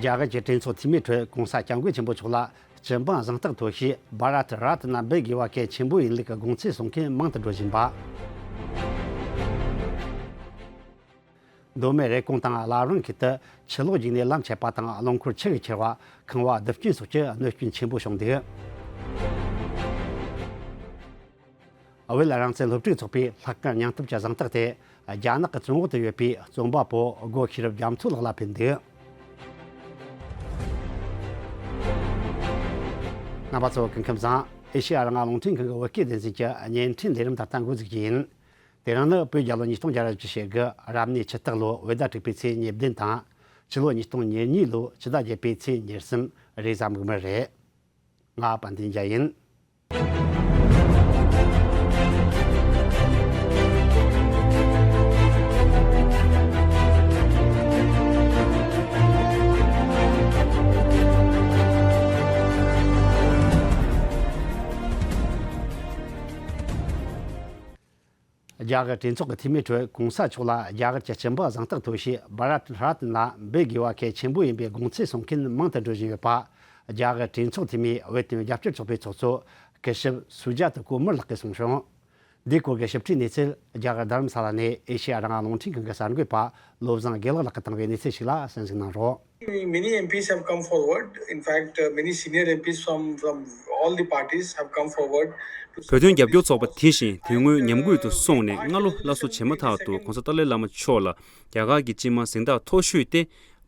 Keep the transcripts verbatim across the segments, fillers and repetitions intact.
རྒྱ་གར་གྱི་གྲོས་ཚོགས་འཐུས་མིའི་ཁྲོད་༸གོང་ས་༸སྐྱབས་མགོན་ཆེན་པོ་མཆོག་ལ་སྤྱི་འབངས་གཟེངས་རྟགས་ཐོབ་ཤོས་བྷ་རཏ་རཏ་ན་འབུལ་དགོས་པ་གལ་ཆེན་པོ་ཡིན་ལུགས་ཀྱི་དགོངས་ཚུལ་གསུང་མཁན་མང་དུ་འགྲོ་བཞིན་པ། མདོ་སྨད་རེབ་གོང་དང་བླ་བྲང་ཁུལ་དུ་ཆུ་ལོག་བརྒྱུགས་ནས་ལམ་ཆད་པ་དང་རླངས་འཁོར་ཆུ་གིས་ཁྱེར་བ། ཁང་བ་རྡིབ་སྐྱོན་སོགས་ཀྱི་གནོད་སྐྱོན་ཆེན་པོ་བྱུང་འདུག་བོད་རང་བཙན་སློབ་ཕྲུག་ཚོགས་པའི་ལྷག་དཀར་སྙིང་སྟོབས་ཀྱི་གཟེངས་རྟགས་དེ་རྒྱ་ནག་གི་བཙོན་འོག་ཏུ་ཡོད་པའི་རྩོམ་པ་པོ་སྒོ་ཤེས་རབ་རྒྱ་མཚོ་ལགས་ལ་ཕུལ་འདུག་རྣམ་པ་ཚོ་སྐུ་ཁམས་བཟང་། ཨེ་ཤེ་ཡ་རང་དབང་རླུང་འཕྲིན་ཁང་གི་བོད་སྐད་སྡེ་ཚན་གྱི་བརྙན་འཕྲིན་ལས་རིམ་ད་ལྟ་འགོ་འཛུགས་རྒྱུ་ཡིན། དེ་རིང་ནི་བོད་རྒྱལ་ལོ་ཉིས་སྟོང་བརྒྱ་ར་བཅུ་ཞེ་དགུ་རབ་གནས་ཆུ་སྟག་ལོ་བོད་ཟླ་དྲུག་པའི་ཚེས་ཉེར་བདུན་དང་། ཕྱི་ལོ་ཉིས་སྟོང་ཉེར་གཉིས་ལོའི་ཕྱི་ཟླ་བརྒྱད་པའི་ཚེས་ཉེར་གསུམ་རེས་གཟའ་མིག་དམར་རེད། ང་དཔལ་ལྡན་རྒྱལ་ཡིན། རྒྱ་གར་གྲོས་ཚོགས་ཀྱི་འཐུས་མིའི་ཁྲོད་༸གོང་ས་མཆོག་ལ་རྒྱ་གར་གྱི་སྤྱི་འབངས་གཟེངས་རྟགས་ཐོབ་ཤོས་བྷ་རཏ་རཏ་ན་འབུལ་དགོས་པ་གལ་ཆེན་པོ་ཡིན་པའི་དགོངས་ཚུལ་གསུང་མཁན་མང་དུ་འགྲོ་བཞིན་ཡོད་པ། རྒྱ་གར་གྲོས་ཚོགས་འཐུས་མིའི་བོད་དོན་རྒྱབ་སྐྱོར་ཚོགས་པའི་ཚོགས་གཙོ་སྐུ་ཞབས་སུ་ཇཱ་ཏ་ཀུ་མར་ལགས་ཀྱིས་གསུངས་བྱུང་། འདིའི་སྐོར་གྱི་ཞིབ་ཕྲའི་གནས་ཚུལ་རྒྱ་གར་རྡ་རམ་ས་ལ་ནས་ཨེ་ཤེ་ཡ་རང་དབང་རླུང་འཕྲིན་ཁང་གི་གསར་འགོད་པ་བློ་བཟང་དགེ་ལེགས་ལགས་ཀྱིས་བཏང་བའི་གནས་ཚུལ་ཞིག་ལ་གསན་གཟིགས་གནང་རོགས། Many M Ps have come forward. In fact, uh, many senior M Ps from, from all the parties have come forward to བོད་དོན་རྒྱབ་སྐྱོར་ཚོགས་པ་དེ་བཞིན་དེ་སྔོན་ཉམས་རྒུད་དུ་སོང་ནས་སྔ་ལོ་སླར་གསོ་བྱེད་མ་ཐག་ཏུ་༸གོང་ས་ཏཱ་ལའི་བླ་མ་མཆོག་ལ་རྒྱ་གར་གྱི་སྤྱི་དམངས་གཟེངས་རྟགས་མཐོ་ཤོས་ཏེ་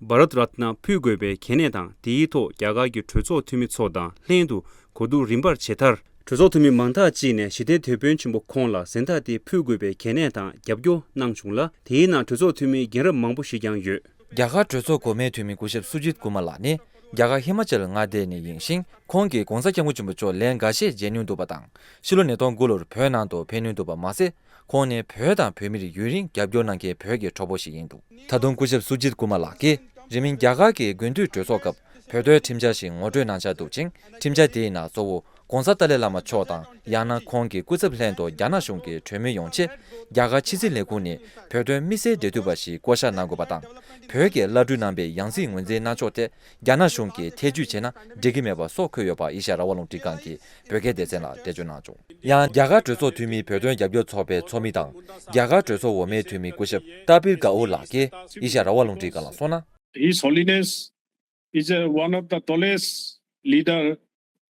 བྷ་རཏ་རཏ་ན་ཕུལ་དགོས་པའི་གལ་གནད་དང་། དེའི་ཐོག་རྒྱ་གར་གྱི་གྲོས་ཚོགས་འཐུས་མི་ཚོ་དང་ལྷན་དུ་གོ་བསྡུར་རིམ་པར་བྱས་མཐར། གྲོས་ཚོགས་འཐུས་མི་མང་དག་ཅིག་ནས་ཞི་བདེའི་དེད་དཔོན་ཆེན་པོ་ཁོང་ལ་གཟེངས་རྟགས་དེ་ཕུལ་དགོས་པའི་གལ་གནད་དང་རྒྱབ་སྐྱོར་གནང་བྱུང་ལ། དེའི་ནང་གྲོས་ཚོགས་འཐུས་མི་རྒན་རབས་མང་པོ་ཞིག་ཀྱང་ཡོད། རྒྱ་གར་གྲོས་ཚོགས་གོང་མའི་འཐུས་མི་སྐུ་ཞབས་སུ་ཇིད་ཀུ་མ་ལགས་ནི་རྒྱ་གར་ཧི་མ་ཅལ་མངའ་སྡེ་ནས་ཡིན་ཞིང་། ཁོང་གིས་༸གོང་ས་༸སྐྱབས་མགོན་ཆེན་པོ་མཆོག་ལན་འགའ་ཤས་མཇལ་མྱོང་འདུག་པ་དང་། ཕྱི་ལོ་ཉིས་སྟོང་དགུ་ལོར་བོད་ནང་དུ་ཕེབས་མྱོང་འདུག་པ་མ་ཟད། ཁོང་ནི་བོད་དང་བོད་མིར་ཡུན་རིང་རྒྱབ་སྐྱོར་གནང་མཁན་བོད་ཀྱི་གྲོགས་པོ་ཞིག་ཡིན་འདུག་ད་དུང་སྐུ་ཞབས་སུ་ཇིད་ཀུ་མ་ལགས་ཀྱིས་རིང་མིན་རྒྱ་གར་གྱི་དགུན་དུས་གྲོས་ཚོགས་སྐབས་བོད་དོན་ཁྲིམས་འཆར་ཞིག་ངོ་སྤྲོད་གནང་འཆར་འདུག་ཅིང་། ཁྲིམས་འཆར་དེའི་ནང་གཙོ་བོ་༸གོང་ས་ཏཱ་ལའི་བླ་མ་མཆོག་དང་། ཡང་ན་ཁོང་གི་སྐུ་ཚབ་ལྷན་དུ་རྒྱ་ནག་གཞུང་གི་གྲོས་མོལ་ཡོང་ཆེད། རྒྱ་གར་ཕྱི་སྲིད་ལས་ཁུངས་ནས་བོད་དོན་དམིགས་བསལ་འབྲེལ་མཐུད་པ་ཞིག་བསྐོ་གཞག་གནང་དགོས་པ་དང་། བོད་ཀྱི་བླ་སྤྲུལ་རྣམ་པས་ཡང་སྲིད་ངོས་འཛིན་གནང་ཕྱོགས་ཐད་རྒྱ་ནག་གཞུང་གིས་ཐེ་ཇུས་བྱས་ན་འགྲིག་གི་མེད་པ་སོགས་འཁོད་ཡོད་པ་ཨེ་ཤ་ཡ་རང་དབང་རླུང་འཕྲིན་ཁང་གི་བོད་སྐད་སྡེ་ཚན་ལ་འགྲེལ་བརྗོད་གནང་བྱུང་། ཡང་རྒྱ་གར་གྲོས་ཚོགས་འཐུས་མིའི་བོད་དོན་རྒྱབ་སྐྱོར་ཚོགས་པའི་ཚོགས་མི་དང་། རྒྱ་གར་གྲོས་ཚོགས་འོག་མའི་འཐུས་མི་སྐུ་ཞབས་ཏཱ་པིར་གའོ་ལགས་ཀྱིས་ཨེ་ཤ་ཡ་རང་དབང་རླུང་འཕྲིན་ཁང་ལ་གསུངས་ན། His Holiness is a, one of the tallest leader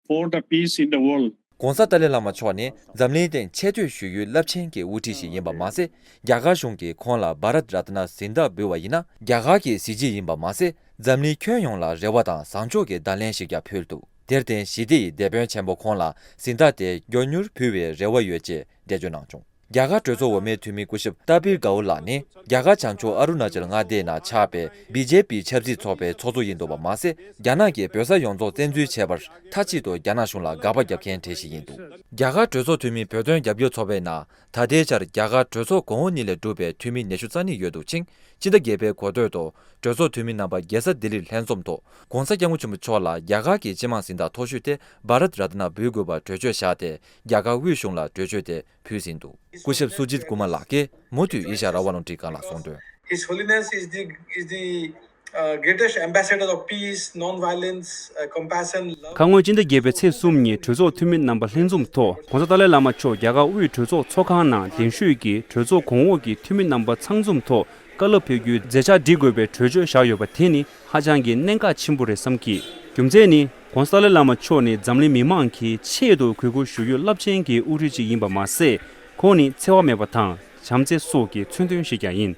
for the peace in the world. ༸གོང་ས་ཏཱ་ལའི་བླ་མ་མཆོག་ནི་འཛམ་གླིང་སྟེང་ཆེ་བསྟོད་ཞུ་ཡུལ་རླབས་ཆེན་གྱི་དབུ་ཁྲིད་ཞིག་ཡིན་པ་མ་ཟད། རྒྱ་གར་གཞུང་གིས་ཁོང་ལ་བྷ་རཏ་རཏ་ན་གཟེངས་རྟགས་འབུལ་བ་ཡིན་ན། རྒྱ་གར་གྱི་གཟི་བརྗིད་ཡིན་པ་མ་ཟད། འཛམ་གླིང་ཁྱོན་ཡོངས་ལ་རེ་བ་དང་བཟང་ཕྱོགས་ཀྱི་བརྡ་ལན་ཞིག་ཀྱང་ཕུལ་འདུག་དེར་བརྟེན་ཞི་བདེ་ཡི་དེད་དཔོན་ཆེན་པོ་ཁོང་ལ་གཟེངས་རྟགས་དེ་མགྱོགས་མྱུར་ཕུལ་བའི་རེ་བ་ཡོད་ཅེས་འགྲེལ་བརྗོད་གནང་བྱུང་། རྒྱ་གར་གྲོས་ཚོགས་འོག་མའི་འཐུས་མི་སྐུ་ཞབས་ཏཱ་པིར་གའོ་ལགས་ནི་རྒྱ་གར་བྱང་ཕྱོགས་ཨ་རུ་ན་ཅལ་མངའ་སྡེའི་ནང་ཆགས་པའི་བི་ཇེ་པི་ཆབ་སྲིད་ཚོགས་པའི་ཚོགས་གཙོ་ཡིན་འདུག་པ་མ་ཟད། རྒྱ་ནག་གིས་བོད་ས་ཡོངས་རྫོགས་བཙན་འཛུལ་བྱས་པར་མཐའ་གཅིག་ཏུ་རྒྱ་ནག་གཞུང་ལ་དགག་པ་རྒྱབ་མཁན་གྲས་ཤིག་ཡིན་འདུག་རྒྱ་གར་གྲོས་ཚོགས་འཐུས་མིའི་བོད་དོན་རྒྱབ་སྐྱོར་ཚོགས་པའི་ནང་ད་ལྟའི་ཆར་རྒྱ་གར་གྲོས་ཚོགས་གོང་འོག་གཉིས་ལས་གྲུབ་པའི་འཐུས་མི་ཉི་ཤུ་རྩ་གཉིས་ཡོད་འདུག་ཅིང་། སྤྱི་ཟླ་བརྒྱད་པའི་འགོ་སྟོད་དུ་གྲོས་ཚོགས་འཐུས་མི་རྣམ་པ་རྒྱལ་ས་ལྡི་ལིར་ལྷན་འཛོམས་ཐོག་༸གོང་ས་༸སྐྱབས་མགོན་ཆེན་པོ་མཆོག་ལ་རྒྱ་གར་གྱི་སྤྱི་དམངས་གཟེངས་རྟགས་མཐོ་ཤོས་ཏེ་བྷ་རཏ་རཏ་ན་འབུལ་དགོས་པར་གྲོས་ཆོད་བཞག་སྟེ། རྒྱ་གར་དབུས་གཞུང་ལ་གྲོས་ཆོད་དེ་ཕུལ་ཟིན་འདུག་སྐུ་ཞབས་སུ་ཇིད་ཀུ་མ་ལགས་ཀྱིས་མུ་མཐུད་ཨེ་ཤ་ཡ་རང་དབང་རླུང་འཕྲིན་ཁང་ལ་གསུངས་དོན། His Holiness is the, is the, uh, greatest ambassador of peace, non-violence, uh, compassion, love. ཁ་སྔོན་སྤྱི་ཟླ་བརྒྱད་པའི་ཚེས་གསུམ་ཉིན་གྲོས་ཚོགས་འཐུས་མི་རྣམ་པ་ལྷན་འཛོམས་ཐོག་༸གོང་ས་ཏཱ་ལའི་བླ་མ་མཆོག་རྒྱ་གར་དབུས་གྲོས་ཚོགས་ཚོགས་ཁང་ནང་གདན་ཞུས་ཀྱིས་གྲོས་ཚོགས་གོང་འོག་གི་འཐུས་མི་རྣམ་པ་ཚང་འཛོམས་ཐོག་བཀའ་སློབ་ཕེབས་རྒྱུའི་མཛད་འཆར་སྒྲིག་དགོས་པའི་གྲོས་ཆོད་བཞག་ཡོད་པ་དེ་ནི་ཧ་ཅང་གི་གནད་འགག་ཆེན་པོ་རེད་བསམ་གྱི། རྒྱུ་མཚན་ནི་༸གོང་ས་ཏཱ་ལའི་བླ་མ་མཆོག་ནི་འཛམ་གླིང་མི་མང་གི་ཆེད་དུ་གུས་བཀུར་ཞུ་རྒྱུ་རླབས་ཆེན་གྱི་དབུ་ཁྲིད་ཅིག་ཡིན་པ་མ་ཟད། ཁོང་ནི་འཚེ་བ་མེད་པ་དང་བྱམས་བརྩེ་སོགས་ཀྱི་མཚོན་དོན་ཞིག་ཀྱང་ཡིན།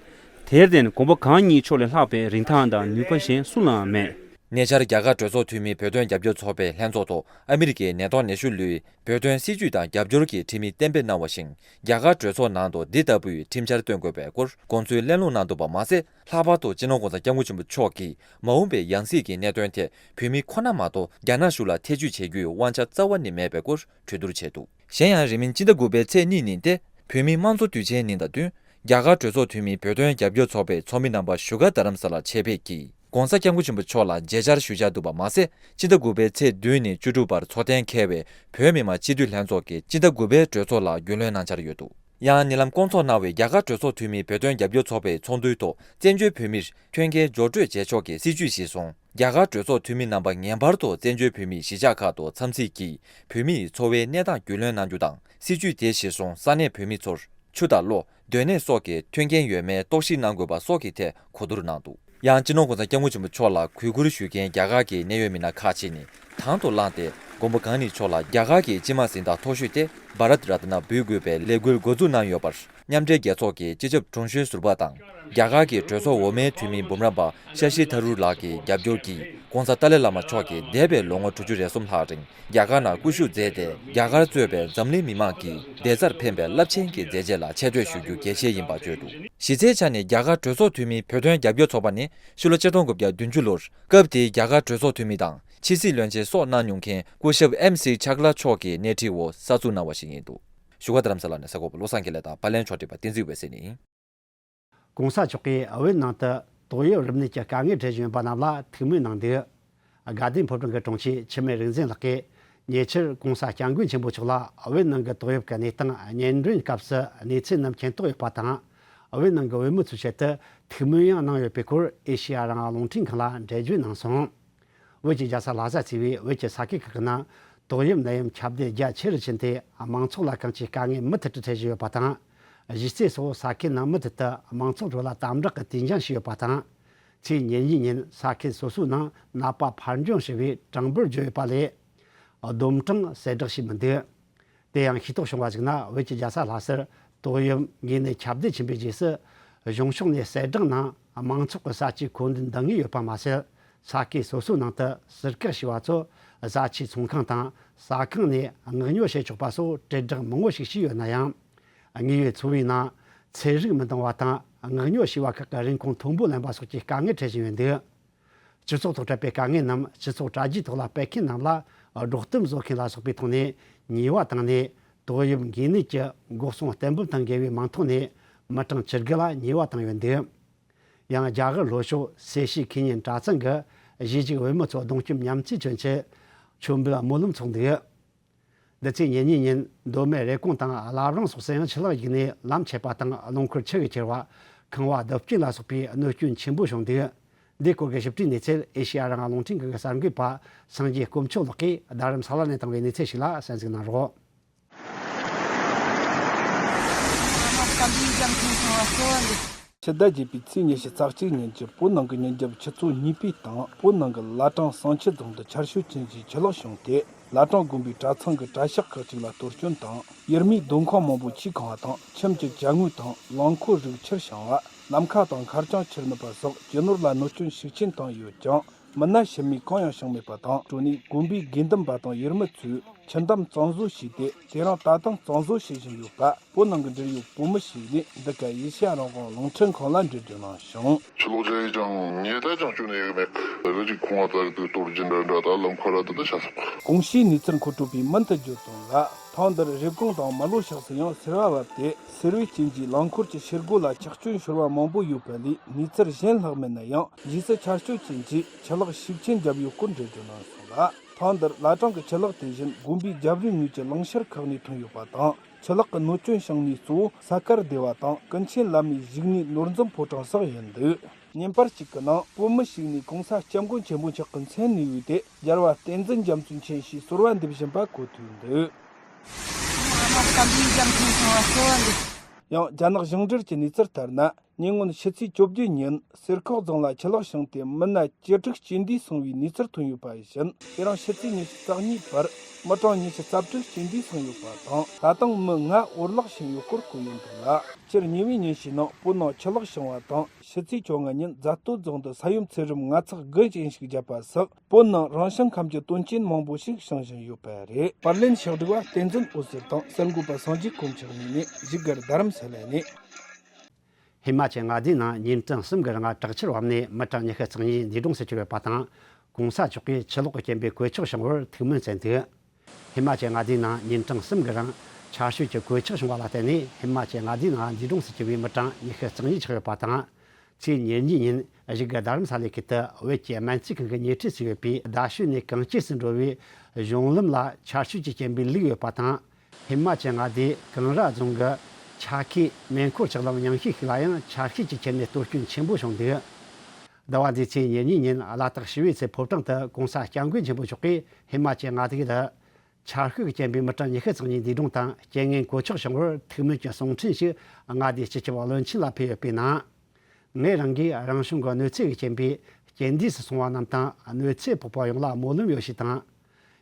དེར་བརྟེན་དགོངས་པ་གང་ཉིད་མཆོག་ལས་ལྷག་པའི་རིན་ཐང་དང་ནུས་པ་གཞན་སུ་ལའང་མེད། ཉེ་ཆར་རྒྱ་གར་གྲོས་ཚོགས་འཐུས་མིའི་བོད་དོན་རྒྱབ་སྐྱོར་ཚོགས་པའི་ལྷན་ཚོགས་ཐོག་ཨ་མི་རི་ཀའི་ནད་ཐོག་ནད་ཤུལ་ལུས་བོད་དོན་སྲིད་བྱུས་དང་རྒྱབ་སྐྱོར་གྱི་ཁྲིམས་ཡིག་གཏན་འབེབས་གནང་བ་བཞིན། རྒྱ་གར་གྲོས་ཚོགས་ནང་དུ་འདི་ལྟ་བུའི་ཁྲིམས་འཆར་བཏོན་དགོས་པའི་སྐོར་དགོངས་ཚུལ་གླེང་སློང་གནང་འདུག་པ་མ་ཟད། ལྷག་པར་དུ་སྤྱི་ནོར་༸གོང་ས་༸སྐྱབས་མགོན་ཆེན་པོ་མཆོག་གིས་མ་འོངས་པའི་ཡང་སྲིད་ཀྱི་གནད་དོན་ཐད་བོད་མི་ཁོ་ན་མ་གཏོགས་རྒྱ་ནག་གཞུང་ལ་ཐེ་ཇུས་བྱེད་རྒྱུའི་དབང་ཆ་རྩ་བ་ནས་མེད་པའི་སྐོར་གྲོས་བསྡུར་བྱས་འདུག་གཞན་ཡང་རིང་མིན་སྤྱི་ཟླ་དགུ་པའི་ཚེས་གཉིས་ཉིན་ཏེ་བོད་མིའི་དམངས་གཙོ་དུས་ཆེན་ཉིན་དང་བསྟུན། རྒྱ་གར་གྲོས་ཚོགས་འཐུས་མིའི་བོད་དོན་རྒྱབ་སྐྱོར་ཚོགས་པའི་ཚོགས་མི་རྣམ་པ་བཞུགས་སྒར་རྡ་རམ་ས་ལར་ཆེད་ཕེབས་ཀྱིས་༸གོང་ས་༸སྐྱབས་མགོན་ཆེན་པོ་མཆོག་ལ་མཇལ་བཅར་ཞུ་འཆར་འདུག་པ་མ་ཟད། སྤྱི་ཟླ་དགུ་པའི་ཚེས་བདུན་ནས་བཅུ་དྲུག་བར་འཚོགས་གཏན་འཁེལ་བའི་བོད་མི་མང་སྤྱི་འཐུས་ལྷན་ཚོགས་ཀྱི་སྤྱི་ཟླ་དགུ་པའི་གྲོས་ཚོགས་ལ་རྒྱུས་ལོན་གནང་འཆར་ཡོད་འདུག་ཡང་ཉེ་ལམ་བསྐོང་ཚོགས་གནང་བའི་རྒྱ་གར་གྲོས་ཚོགས་འཐུས་མིའི་བོད་དོན་རྒྱབ་སྐྱོར་ཚོགས་པའི་ཚོགས་འདུའི་ཐོག་བཙན་བྱོལ་བོད་མིར་ཁྱོན་གལ་འབྱོར་སྤྲོད་བྱེད་ཕྱོགས་ཀྱི་སྲིད་བྱུས་གཞིར་བཟུང་ རྒྱ་གར་གྲོས་ཚོགས་འཐུས་མི་རྣམ་པ་ངེས་པར་དུ་བཙན་བྱོལ་བོད་མིའི་གཞིས་ཆགས་ཁག་ཏུ་འཚམས་གཟིགས་ཀྱིས་བོད་མིའི་འཚོ་བའི་གནས་སྟངས་རྒྱུས་ལོན་གནང་རྒྱུ་དང་། སྲིད་བྱུས་དེ་གཞིར་བཟུང་ས་གནས་བོད་མི་ཚོར་ཆུ་དང་གློག་སྡོད་གནས་སོགས་ཀྱི་མཐུན་རྐྱེན་ཡོད་མེད་རྟོག་ཞིབ་གནང་དགོས་པ་སོགས་ཀྱི་ཐད་གོ་བསྡུར་གནང་འདུག། ཡང་སྤྱི་ནོར་༸གོང་ས་༸སྐྱབས་མགོན་ཆེན་པོ་མཆོག་ལ་གུས་བཀུར་ཞུ་མཁན་རྒྱ་གར་གྱི་གནད་ཡོད་མི་སྣ་ཁག་ཅིག་ནས་དང་དུ་བླངས་ཏེ། མགོན་པོ་གང་ཉིད་མཆོག་ལ་རྒྱ་གར་གྱི་སྤྱི་དམངས་གཟེངས་རྟགས་མཐོ་ཤོས་ཏེ་བྷ་རཏ་རཏ་ན་འབུལ་དགོས་པའི་ལས་འགུལ་འགོ་འཛུགས་གནང་ཡོད་པར། མཉམ་འབྲེལ་རྒྱལ་ཚོགས་ཀྱི་སྤྱི་ཁྱབ་དྲུང་གཞོན་ཟུར་པ་དང་། རྒྱ་གར་གྱི་གྲོས་ཚོགས་འོག་མའི་འཐུས་མི་འབུམ་རམས་པ་ཤ་ཤི་ཐ་རུར་ལགས་ཀྱི་རྒྱབ་སྐྱོར་གྱིས་༸གོང་ས་ཏཱ་ལའི་བླ་མ་མཆོག་གིས་འདས་པའི་ལོ་ངོ་དྲུག་ཅུ་རེ་གསུམ་ལྷག་རིང་རྒྱ་གར་ནང་སྐུ་བཞུགས་མཛད་དེ། རྒྱ་གར་གཙོས་པའི་འཛམ་གླིང་མི་མང་གིས་བདེ་རྩར་ཕན་པའི་རླབས་ཆེན་གྱི་མཛད་རྗེས་ལ་ཆེ་བསྟོད་ཞུ་རྒྱུ་གལ་ཆེ་ཡིན་པ་བརྗོད་འདུག། གཞི་རྩའི་ཆ་ནས་རྒྱ་གར་གྲོས་ཚོགས་འཐུས་མིའི་བོད་དོན་རྒྱབ་སྐྱོར་ཚོགས་པ་ནི་ཕྱི་ལོ་ཆིག་སྟོང་དགུ་བརྒྱ་བདུན་ཅུ་ལོར་སྐབས་དེའི་རྒྱ་གར་གྲོས་ཚོགས་འཐུས་མི་དང་ཕྱི་སྲིད་བློན་ཆེན་སོགས་གནང་མྱོང་མཁན་སྐུ་ཞབས་ཨེམ་སི་ཆག་ལ་མཆོག་གི་སྣེ་ཁྲིད་འོག་གསར་འཛུགས་གནང་བ་ཞིག་ཡིན་འདུག། བཞུགས་སྒར་རྡ་རམ་ས་ལ་ནས་གསར་འགོད་པ་བློ་བཟང་དགེ་ལེགས་དང་པར་ལེན་ཕྱོགས་སྒྲིག་པ་བསྟན་འཛིན་འོད་ཟེར་ཡིན། ༸གོང་ས་མཆོག་གིས་བོད་ནང་དུ་ཏོག་དབྱིབས་རིམས་ནད་ཀྱི་དཀའ་ངལ་འཕྲད་བཞིན་ཡོད་པ་རྣམས་ལ་ཐུགས་སྨོན་གནང་འདུག། དགའ་ལྡན་ཕོ་བྲང་གི་དྲུང་ཆེ་འཆི་མེད་རིག་འཛིན་ལགས་ཀྱིས་ཉེ་ཆར་༸གོང་ས་༸སྐྱབས་མགོན་ཆེན་པོ་མཆོག་ལ་བོད་ནང་གི་ཏོག་དབྱིབས་ཀྱི་གནས་སྟངས་སྙན་སྒྲོན་སྐབས་སུ་གནས་ཚུལ་རྣམས་མཁྱེན་རྟོགས་ཡོད་པ་དང་། བོད་ནང་གི་བོད་མི་ཚོའི་ཆེད་དུ་ཐུགས་སྨོན་ཡང་གནང་ཡོད་པའི་སྐོར་ཨེ་ཤེ་ཡ་རང་དབང་རླུང་འཕྲིན་ཁང་ལ་འགྲེལ་བརྗོད་གནང་སོང་། བོད་ཀྱི་རྒྱལ་ས་ལྷ་ས་གཙོས་པའི་བོད་ཀྱི་ས་ཁུལ་ཁག་གི་ནང་ཏོག་དབྱིབས་ནད་ཡམས་ཁྱབ་གདལ་རྒྱ་ཆེ་རུ་ཕྱིན་ཏེ། མང་ཚོགས་ལ་གང་ཅིའི་དཀའ་ངལ་མུ་མཐུད་དུ་འཕྲད་བཞིན་ཡོད་པ་དང་། གཞི་རྩའི་སོགས་ས་ཁུལ་ནང་མུ་མཐུད་དུ་མང་ཚོགས་ཁྲོད་ལ་དམ་དྲག་གི་དུས་འགྱངས་བྱས་ཡོད་པ་དང་། ཚེས་ཉེར་གཉིས་ཉིན་ས་ཁུལ་སོ་སོའི་ནང་ནད་པ་ཕར་འབྱུང་ཞེས་པའི་གྲངས་འབོར་བརྗོད་ཡོད་པ་ལས། བསྡོམས་གྲངས་གསལ་བསྒྲགས་བྱས་མི་འདུག། དེ་ཡང་ཤེས་རྟོགས་བྱུང་བ་གཞིགས་ན། བོད་ཀྱི་རྒྱལ་ས་ལྷ་སར་ཏོག་དབྱིབས་འགོས་ནད་ཁྱབ་གདལ་ཕྱིན་པའི་རྗེས་སུ། གཞུང་ཕྱོགས་ནས་གསལ་བསྒྲགས་ནང་མང་ཚོགས་ཀྱི་ས་ཆའི་མཁོ་འདོན་འདང་ངེས་ཡོད་པ་མ་ཟད། ས་ཁུལ་སོ་སོའི་ནང་དུ་ཟུར་བཀག་བྱས་པ་ཚོ་ས་ཆའི་ཚོང་ཁང་དང་ཟ་ཁང་ནས་མངགས་ཉོ་བྱེད་ཆོག་པ་སོགས་དྲིལ་བསྒྲགས་མང་པོ་ཞིག་བྱས་ཡོད་ན་ཡང་། དངོས་ཡོད་འཚོ་བའི་ནང་ཚན་རིག་མི་འདང་བ་དང་། མངགས་ཉོ་བྱས་པ་ཁག་གི་རིན་གོང་མཐོན་པོ་ལེན་པ་སོགས་ཀྱི་དཀའ་ངལ་འཕྲད་བཞིན་ཡོད་འདུག། སྤྱི་ཚོགས་ཐོག་འཕྲད་པའི་དཀའ་ངལ་རྣམས་སྤྱི་ཚོགས་དྲ་རྒྱའི་ཐོག་ལ་སྤེལ་མཁན་རྣམས་ལ་སྒྲོག་གཏམ་བཟོ་མཁན་ལ་སོགས་པའི་ཐོག་ནས་ཉེས་པ་བཏང་ནས། ཏོག་དབྱིབས་འགོས་ནད་ཀྱི་འགོག་སྲུང་གཏན་འབེབས་དང་འགལ་བའི་མིང་ཐོག་ནས་མི་གྲངས་བཅུ་དགུ་ལ་ཉེས་པ་བཏང་ཡོད་འདུག། ཡང་རྒྱ་གར་ལྷོ་ཕྱོགས་སེར་བྱེས་ཁེ་ཉིན་གྲྭ་ཚང་གི་གཞིས་བྱེས་བོད་མི་ཚོ་སྡོམ་སྐྱོབ་མཉམ་བརྩེའི་མཚོན་ཆེད་མཆོད་འབུལ་སྨོན་ལམ་ཚོགས་འདུག། འདི་ཚེས་ཉེར་གཉིས་ཉིན་མདོ་སྨད་རེབ་གོང་དང་བླ་བྲང་སོགས་སུ་ཡང་ཆུ་ལོག་བརྒྱུགས་ནས་ལམ་ཆད་པ་དང་། རླངས་འཁོར་ཆུ་གིས་ཁྱེར་བ། ཁང་བ་རྡིབ་སྐྱོན་ལ་སོགས་པའི་གནོད་སྐྱོན་ཆེན་པོ་བྱུང་འདུག། འདིའི་སྐོར་གྱི་ཞིབ་ཕྲའི་གནས་ཚུལ་ཨེ་ཤེ་ཡ་རང་དབང་རླུང་འཕྲིན་ཁང་གི་གསར་འགོད་པ་སངས་རྒྱས་དཀོན་མཆོག་ལགས་ཀྱིས་རྡ་རམ་ས་ལ་ནས་བཏང་བའི་གནས་ཚུལ་ཞིག་ལ་གསན་གཟིགས་གནང་རོགས། ཕྱི་ཟླ་བརྒྱད་པའི་ཚེས་ཉི་ཤུ་རྩ་གཅིག་ཉིན་གྱི་བོད་ནང་གི་ཉིན་རྒྱབ་ཆུ་ཚོད་གཉིས་པའི་སྟེང་། བོད་ནང་གི་བླ་བྲང་བསང་ཆུ་རྫོང་དུ་ཆར་ཞོད་ཅན་གྱི་ཆུ་ལོག་བྱུང་སྟེ། བླ་བྲང་དགོན་པའི་གྲྭ་ཚང་གི་གྲྭ་ཤག་ཁག་ཅིག་ལ་གཏོར་སྐྱོན་དང་། ཡུལ་མིའི་སྡོད་ཁང་མང་པོ་ཆུས་གང་བ་དང་། ཁྱིམ་གྱི་ཅ་དངོས་དང་རླངས་འཁོར་རིགས་ཆུར་བྱང་བ། ལམ་ཁ་དང་མཁར་གྱང་ཆུར་ནུབ་པ་སོགས་ཅི་ནོར་ལ་གནོད་སྐྱོན་ཤུགས་ཆེན་བཏང་ཡོད་ཀྱང་། མི་སྣ་ཕྱི་མའི་གང་ཡང་བྱུང་མེད་པ་དང་། གྲོ་ནས་དགོན་པའི་དགེ་འདུན་པ་དང་ཡུལ་མི་ཚོས་ཆུ་འདམ་གཙང་བཟོ་བྱས་ཏེ། དེ་རིང་ད་ཐེངས་གཙང་བཟོ་བྱེད་བཞིན་ཡོད་པ། བོད་ནང་གི་འབྲེལ་ཡོད་བོད་མི་ཞིག་ནས་འདི་ག་ཨེ་ཤེ་ཡ་རང་དབང་རླུང་འཕྲིན་ཁང་ལ་འགྲེལ་བརྗོད་གནང་བྱུང་། ཆུ་ལོག་བྱས་ཀྱང་ཉེས་ད་ཅང་བཅོས་ནས་ཡོད་མེད། རི་རིགས་ཁོང་ང་ད་རེད་དུ་གཏོར་རྒྱུ་འདྲ་འདྲ་དང་། ལམ་ཁ་ར་དུ་དུ་ཆ་སོང་། གོང་ཞུས་གནས་ཚུལ་མཁོ་སྤྲོད་པས་མུ་མཐུད་བརྗོད་དོན་ལ། ཐེངས་འདིར་རེབ་གོང་དང་རྨ་ལྷོ་ཕྱོགས་སུ་ཡང་སེར་བ་བབས་ཏེ། སེར་བའི་རྐྱེན་གྱིས་རླངས་འཁོར་གྱི་ཤུལ་སྒོ་ལ་ཆག་སྐྱོན་ཤོར་བ་མང་པོ་ཡོད་པ་ལས། གནས་ཚུལ་གཞན་ལྷག་མེད་ན་ཡང་། རྗེས་སུ་ཆར་ཞོད་ཅན་གྱིས་ཆུ་ལོག་ཤུགས་ཆེན་བརྒྱབ་ཡོད་སྐོར་འགྲེལ་བརྗོད་གནང་སོང་ལ། ཐེངས་འདིར་བླ་བྲང་གི་ཆུ་ལོག་དེ་བཞིན་དགོན་པའི་རྒྱབ་རིའི་ངོས་ཀྱི་གླིང་ཤར་ཁག་ནས་ཐོན་ཡོད་པ་དང་། ཆུ་ལོག་གི་གནོད་སྐྱོན་བྱུང་ནས་གཙོ་བོ་ས་དཀར་སྡེ་བ་དང་ཀུན་མཁྱེན་བླ་མའི་བཞུགས་གནས་ནོར་འཛོམས་ཕོ་བྲང་སོགས་ཡིན་འདུག། བརྙན་པར་གཅིག་གི་ནང་བོད་མི་ཞིག་ནས་༸གོང་ས་༸སྐྱབས་མགོན་ཆེན་པོ་མཆོག་གི་མཚན་ནས་བོས་ཏེ། རྒྱལ་བ་བསྟན་འཛིན་རྒྱ་མཚོའི་མཚན་ཞེས་གསོལ་བ་འདེབས་བཞིན་པ་གོ་ཐོས་འདུག། ཡང་རྒྱ་ནག་ཞིང་འབྲེལ་གྱི་གནས་ཚུལ་ལྟར་ན། ཉེ་སྔོན་ཕྱི་ཚེས་བཅོ་བརྒྱད་ཉིན་གསེར་ཁོག་རྫོང་ལ་ཆུ་ལོག་བྱུང་སྟེ། མི་སྣ་བཅུ་དྲུག་གཅིག་འདུས་སོང་བའི་གནས་ཚུལ་ཐོན་ཡོད་པ་བཞིན། དེ་རིང་ཕྱི་ཚེས་ཉི་ཤུ་རྩ་གཉིས་བར་མི་གྲངས་ཉི་ཤུ་རྩ་དྲུག་གཅིག་འདུས་སོང་ཡོད་པ་དང་། ད་དུང་མི་ལྔ་འོར་བརླག་ཕྱིན་ཡོད་སྐོར་བཀོད་ཡོད་འདུག་ལ། སྤྱིར་ཉེ་བའི་ཉིན་ཤས་ནང་བོད་ནང་ཆུ་ལོག་བྱུང་བ་དང་། ཕྱི་ཚེས་བཅོ་ལྔ་ཉིན་རྫ་སྟོད་རྫོང་དུ་ས་ཡོམ་ཚད་རིམ་ལྔ་ཚེག་དགུ་ཅན་ཞིག་བརྒྱབ་པ་སོགས། བོད་ནང་རང་བྱུང་ཁམས་ཀྱི་དོན་རྐྱེན་མང་པོ་ཞིག་བྱུང་བཞིན་ཡོད་པ་རེད། པར་ལེན་ཕྱག་སྒྲིག་པ་བསྟན་འཛིན་འོད་ཟེར་དང་། གསར་འགོད་པ་སངས་རྒྱས་དཀོན་མཆོག་གཉིས་ནས་བཞུགས་སྒར་རྡ་རམ་ས་ལ་ནས། ཧི་མ་ཅལ་མངའ་སྡེའི་ནང་ཉིན་གྲངས་གསུམ་གྱི་རིང་དྲག་ཆར་བབས་ནས་མི་གྲངས་ཉི་ཤུ་རྩ་གཉིས་འདས་གྲོངས་སུ་གྱུར་ཡོད་པ་དང་། ྋགོང་ས་མཆོག་གིས་ཆུ་ལོག་གི་རྐྱེན་པས་གོད་ཆག་བྱུང་བར་ཐུགས་སྨོན་བསྩལ་འདུག། ཧི་མ་ཅལ་མངའ་སྡེའི་ནང་ཉིན་གྲངས་གསུམ་གྱི་རིང་ཆར་ཞོད་ཀྱི་གོད་ཆག་བྱུང་བ་ལ་བརྟེན་ནས། ཧི་མ་ཅལ་མངའ་སྡེའི་ནང་འདས་གྲོངས་སུ་གྱུར་བའི་མི་གྲངས་ཉི་ཤུ་རྩ་གཉིས་ཆགས་ཡོད་པ་དང་། ཚེས་ཉེར་གཉིས་ཉིན་བཞུགས་སྒར་རྡ་རམ་ས་ལའི་ཁུལ་དུ་བོད་ཀྱི་སྨན་རྩིས་ཁང་གི་ཉེ་འཁྲིས་སུ་ཡོད་པའི་རྡ་ཤོད་ནས་གངས་སྐྱེས་སུ་འགྲོ་བའི་གཞུང་ལམ་ལ་ཆར་ཞོད་ཀྱི་རྐྱེན་པས་བླུགས་ཡོད་པ་དང་། ཧི་མ་ཅལ་མངའ་སྡེའི་ཀང་ར་རྫོང་གི་ཆ་ཁའི་མེ་འཁོར་ལྕགས་ལམ་རྙིང་ཤོས་ཤིག་ལ་ཡང་ཆར་ཤུད་ཀྱི་རྐྱེན་ནས་གཏོར་སྐྱོན་ཆེན་པོ་བྱུང་འདུག། ཟླ་བ་འདིའི་ཚེས་ཉེར་གཉིས་ཉིན་ལ་དྭགས་ཞི་བའི་ཚལ་ཕོ་བྲང་དུ་༸གོང་ས་༸སྐྱབས་མགོན་ཆེན་པོ་མཆོག་གིས་ཧི་མ་ཅལ་མངའ་སྡེ་དུ་ཆར་ཤུགས་རྐྱེན་པས་མི་གྲངས་ཉི་ཤུ་ཙམ་གྱི་འདས་གྲོངས་དང་རྐྱེན་ངན་གོད་ཆག་བྱུང་བར་ཐུགས་སྨོན་གྱི་གསུང་འཕྲིན་ཞིག་མངའ་སྡེའི་སྤྱི་ཁྱབ་བློན་ཆེན་ལ་ཕུལ་ཡོད་པའི་ནང་། ངས་རང་གིས་རང་བྱུང་གི་གནོད་འཚེ་གི་རྐྱེན་པས་རྐྱེན་འདས་སུ་སོང་བ་རྣམས་དང་གནོད་འཚེ་ཕོག་པ་ཡོངས་ལ་སྨོན་ལམ་ཡོད་ཞེས་དང་།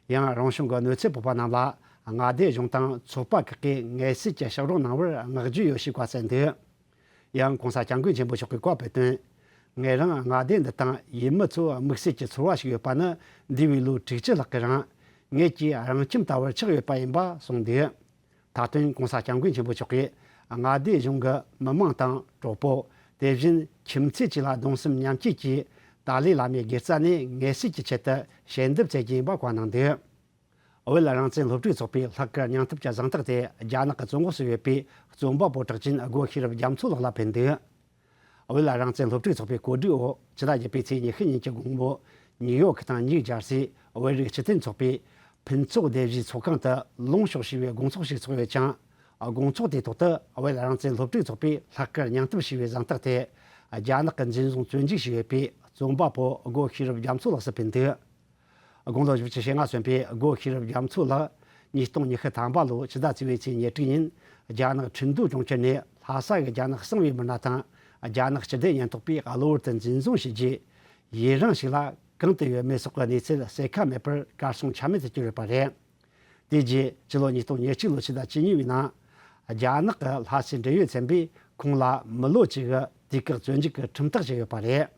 ཡང་རང་བྱུང་གི་གནོད་འཚེ་ཕོག་པ་རྣམས་ལ་མངའ་སྡེ་གཞུང་དང་ཚོགས་པ་ཁག་གིས་ངལ་སེལ་གྱི་ཕྱག་རོགས་གནང་བར་བསྔགས་བརྗོད་ཡོད་ཞེས་བཀའ་སྩལ་འདུག། ཡང་༸གོང་ས་༸སྐྱབས་མགོན་ཆེན་པོ་མཆོག་གིས་བཀའ་ཕེབས་དོན། ངེད་རང་མངའ་སྡེ་འདི་དང་ཡུལ་མི་ཚོ་དམིགས་བསལ་གྱི་ཚོར་བ་ཞིག་ཡོད་པ་ནི། འདས་པའི་ལོ་དྲུག་ཅུ་ལྷག་གི་རིང་ངེད་ཀྱི་རང་ཁྱིམ་ལྟ་བུར་ཆགས་ཡོད་པ་ཡིན་པ་གསུངས་འདུག། མཐའ་དོན་༸གོང་ས་༸སྐྱབས་མགོན་ཆེན་པོ་མཆོག་གིས་མངའ་སྡེ་གཞུང་གི་མི་མང་དང་གྲོགས་པོ། དེ་བཞིན་ཁྱིམ་མཚེས་བཅས་ལ་གདུང་སེམས་མཉམ་སྐྱེད་ཀྱིས་ཏཱ་ལའི་བླ་མའི་དགེ་རྩ་ནས་ངལ་སེལ་གྱི་ཆེད་དུ་ཞལ་འདེབས་བསྩལ་རྒྱུ་ཡིན་པ་བཀའ་གནང་འདུག། བོད་རང་བཙན་སློབ་ཕྲུག་ཚོགས་པའི་ལྷག་དཀར་སྙིང་སྟོབས་ཀྱི་གཟེངས་རྟགས་དེ་རྒྱ་ནག་གི་བཙོན་འོག་སུ་ཡོད་པའི་རྩོམ་པ་པོ་གྲགས་ཅན་སྒོ་ཤེས་རབ་རྒྱ་མཚོ་ལགས་ལ་ཕུལ་འདུག། བོད་རང་བཙན་སློབ་ཕྲུག་ཚོགས་པའི་གོ་སྒྲིག་འོག་ཕྱི་ཟླ་བརྒྱད་པའི་ཚེས་ཉི་ཤུ་ཉིན་གྱི་དགོང་མོ། ནིའུ་ཡོག་དང་ནིའུ་ཇར་སི་བོད་རིགས་སྤྱི་མཐུན་ཚོགས་པའི་ཕུན་ཚོགས་སྡེ་བཞིའི་ཚོགས་ཁང་དུ་ལུང་ཕྱོགས་ཞེས་པའི་དགོང་ཚོགས་ཤིག་ཚོགས་ཡོད་ཅིང་། དགོང་ཚོགས་དེའི་ཐོག་ཏུ་བོད་རང་བཙན་སློབ་ཕྲུག་ཚོགས་པའི་ལྷག་དཀར་སྙིང་སྟོབས་ཞེས་པའི་གཟེངས་རྟགས་དེ་རྒྱ་ནག་གི་འཛིན་བཟུང་བཙོན་འཇུག་བྱས་ཡོད་པའི་རྩོམ་པ་པོ་སྒོ་ཤེས་རབ་རྒྱ་མཚོ་ལགས་སུ་ཕུལ་འདུག། དགུང་ལོ་བཞི་བཅུ་ཞེ་ལྔ་སོན་པའི་སྒོ་ཤེས་རབ་རྒྱ་མཚོ་ལགས། ཉིས་སྟོང་ཉི་ཤུ་ཐམ་པ་ལོའི་ཕྱི་ཟླ་བཅུ་པའི་ཚེས་ཉེར་དྲུག་ཉིན་རྒྱ་ནག་ཁྲིན་ཏུའུ་གྲོང་ཁྱེར་ནས་ལྷ་ས་གི་རྒྱ་ནག་གསང་བའི་མི་སྣ་དང་རྒྱ་ནག་སྤྱི་བདེ་ཉེན་རྟོག་པས་གློ་བུར་དུ་འཛིན་བཟུང་བྱས་རྗེས། ཡུན་རིང་ཞིག་ལ་གང་དུ་ཡོད་མེད་སོགས་ཀྱི་གནས་ཚུལ་གསལ་ཁ་མེད་པར་གར་སོང་ཆ་མེད་དུ་གྱུར་ཡོད་པ་རེད། དེ་རྗེས་ཕྱི་ལོ་ཉིས་སྟོང་ཉེར་གཅིག་ལོའི་ཕྱི་ཟླ་བཅུ་གཉིས་པའི་ནང་རྒྱ་ནག་གི་ལྷ་སའི་འབྲེལ་ཡོད་ཚན་པས་ཁོང་ལ་མི་ལོ་གཅིག་གི་དུས་བཀག་བཙོན་འཇུག་གི་ཁྲིམས་ཐག་བཅད་ཡོད་པ་རེད།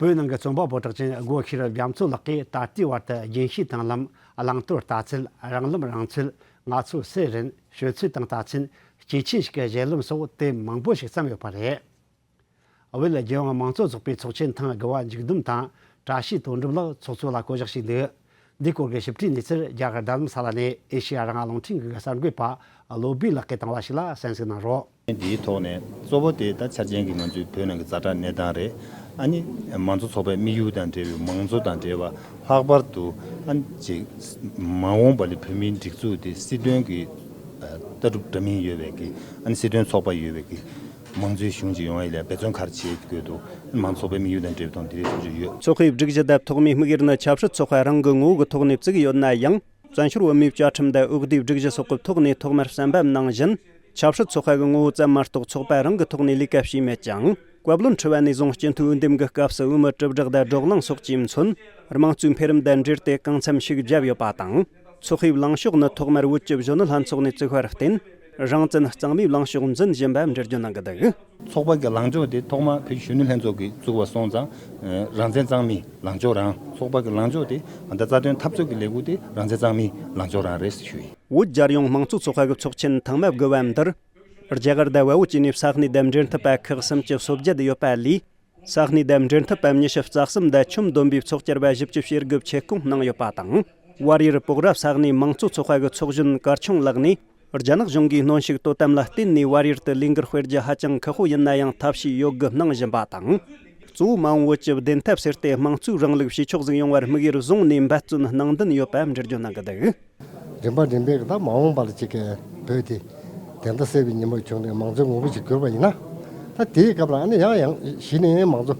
བོད་ནང་གི་རྩོམ་པ་པོ་གྲགས་ཅན་སྒོ་ཤེས་རབ་རྒྱ་མཚོ་ལགས་ཀྱིས་ད་ལྟའི་བར་དུ་རྒྱུན་ཤེས་དང་ལམ། བླང་དོར་ལྟ་ཚུལ། རང་ལམ་རང་ཚོད། ང་ཚོ་སུ་རེད། ཤོད་ཚུལ་དང་ལྟ་ཚུལ། སྐྱེས་ཆེན་ཞིག་གི་བཞེད་ལམ་སོགས་དེབ་མང་པོ་ཞིག་བརྩམས་ཡོད་པ་རེད། བོད་རྒྱལ་ཡོངས་མང་གཙོ་ཚོགས་པའི་ཚོགས་ཆེན་ཐེངས་དགུ་པ་མཇུག་བསྡོམས་དང་། བཀྲ་ཤིས་དོན་གྲུབ་ལགས་ཚོགས་གཙོ་ལ་བསྐོ་གཞག་ཞུས་འདུག། འདིའི་སྐོར་གྱི་ཞིབ་ཕྲའི་གནས་ཚུལ་རྒྱ་གར་རྡ་རམ་ས་ལ་ནས་ཨེ་ཤེ་ཡ་རང་དབང་རླུང་འཕྲིན་ཁང་གི་གསར་འགོད་པ་བློ་བྷེ་ལགས་ཀྱིས་བཏང་བ་ཞིག་ལ་གསན་གཟིགས་གནང་རོགས། འདིའི་ཐོག་ནས་གཙོ་བོ་དེ་ད་འཆར་ཅན་གྱི་ང་ཚོའི་བོད་ནང་གི་ཛ་དྲག་གནས་སྟངས་རེད། ཨ་ནི་མང་གཙོ་ཚོགས་པའི་དམིགས་ཡུལ་དང་འབྲེལ་བའི་མང་གཙོ་དང་འབྲེལ་བ་ལྷག་པར་དུ་ཨ་ནི་ཅིག་མ་འོངས་པ་ལ་བོད་མིའི་སྒྲིག་འཛུགས་དེ་སྲིད་དོན་གྱི་ལྟ་གྲུབ་འདྲ་མིན་ཡོད་པའི་གི་ཨ་ནི་སྲིད་དོན་ཚོགས་པ་ཡོད་པའི་གི་མང་གཙོའི་གཞུང་ཅིག་ཡོང་བ་ཡིན་ལ་འབད་བརྩོན་ག་རེ་བྱེད་དགོས་འདུག། མང་གཙོ་ཚོགས་པའི་དམིགས་ཡུལ་དང་འབྲེལ་བའི་དོན་དེ་རེད་ཞུ་རྒྱུ་ཡོད། ཚོགས་པའི་སྒྲིག་གཞི་དང་ཐོག་མའི་དམིགས་ཡུལ་ནི་ཆབ་སྲིད་ཚོགས་པ་རང་གི་ངོ་བོ་གི་ཐོག་ནས་བཙུགས་ཡོད་ན་ཡང་། བཙན་བྱོལ་བོད་མིའི་བཅའ་ཁྲིམས་དང་འོས་བསྡུའི་སྒྲིག་གཞི་སོགས་ཀྱི་ཐོག་ནས་ཐོག་མར་གསན་པ་ནང་བཞིན། ཆབ་སྲིད་ཚོགས་པ་གི་ངོ་བོ་ཙམ་མ་གཏོགས་ཚོགས་པ་རང་གི་ཐོག་ནས་ལས་ཀ་བྱས་མེད་ཅིང་། བཀའ་བློན་ཁྲི་པ་ནས་བཟུང་སྤྱི་འཐུས་འོས་འདེམས་ཀྱི་སྐབས་སུ་འོས་མི་དྲིལ་བསྒྲགས་དང་བགྲོ་གླེང་སོགས་ཀྱིས་མཚོན། དམངས་གཙོའི་འཕེལ་རིམ་དང་འབྲེལ་ཏེ་གང་འཚམ་ཤུགས་བརྒྱབ་ཡོད་པ་དང་། ཚོགས་པའི་ལངས་ཕྱོགས་ནི་ཐོག་མར་བོད་ཀྱི་གཞོན་ནུ་ལྷན་ཚོགས་ནས་བཙུགས་པར་བརྟེན། རང་བཙན་གཙང་མའི་ལངས་ཕྱོགས་འཛིན་བཞིན་པ་འགྲེལ་བརྗོད་གནང་གི་འདུག། ཚོགས་པ་གི་ལངས་ཕྱོགས་དེ་ཐོག་མ་བོད་གཞོན་ནུ་ལྷན་ཚོགས་ཀྱིས་བཙུགས་པ་སོང་ཙང་། ཨ་རང་བཙན་གཙང་མའི་ལངས་ཕྱོགས་རང་། ཚོགས་པ་གི་ལངས་ཕྱོགས་དེ་ད་རྩ་དོན་འཐབ་རྩོད་ཀྱི་ལས་འགུལ་དེ་རང་བཙན་གཙང་མའི་ལངས་ཕྱོགས་རང་རེད་ཞུ་ཡིན། བོད་རྒྱལ་ཡོངས་མང་གཙོ་ཚོགས་པ་གི་ཚོགས་ཆེན་ཐེངས་མ་དགུ་པ་འདིར། རྒྱ་གར་དང་བལ་པོ་བཅས་ནས་ས་གནས་དང་འབྲེལ་མཐུད་པ་ཁག་སུམ་ཅུ་སོ་བརྒྱད་ཡོད་པ་ལས། ས་གནས་དང་འབྲེལ་མཐུད་པ་ཉི་ཤུ་རྩ་གསུམ་དང་ཁྱོན་བསྡོམས་པའི་ཚོགས་བཅར་བ་བཞི་བཅུ་ཞེ་དགུ་ཆེད་བསྐོང་གནང་ཡོད་པ་དང་། བལ་ཡུལ་སྤོག་ར་ས་གནས་མང་གཙོ་ཚོགས་པ་གི་ཚོགས་གཞོན་གར་ཆུང་ལགས་ནས། རྒྱ་ནག་གཞུང་གིས་གནོན་ཤུགས་དོ་དམ་ལ་བརྟེན་ནས་བལ་ཡུལ་དུ་ལས་འགུལ་སྤེལ་རྒྱུ་ཧ་ཅང་ཁག་པོ་ཡིན་ན་ཡང་ཐབས་ཤེས་ཡོད་དགུ་གནང་བཞིན་པ་དང་། གཙོ་བོ་མ་འོངས་བོད་ཀྱི་བདེན་མཐའ་སེལ་ཏེ་དམངས་གཙོའི་རིང་ལུགས་བྱེད་ཕྱོགས་ཟིག་ཡོང་བར་དམིགས་ཡུལ་བཟུང་ནས་འབད་བརྩོན་གནང་འདུན་ཡོད་པ་འགྲེལ་བརྗོད་གནང་གི་འདུག། རིམ་པ་རིམ་པས་ད་མ་འོངས་པ་ལ་ཅིག་གི་བོད་དེ་བདེན་མཐའ་གསལ་བའི་ཉིན་མོ་བྱུང་ནས་མང་གཙོའི་ངོ་བོ་ཞིག་གྱུར་པ་ཡིན་ན། ད་དེའི་སྐབས་ལ་ཨ་ནི་ཡང་ཡང་གཞི་ནས་མང་གཙོ་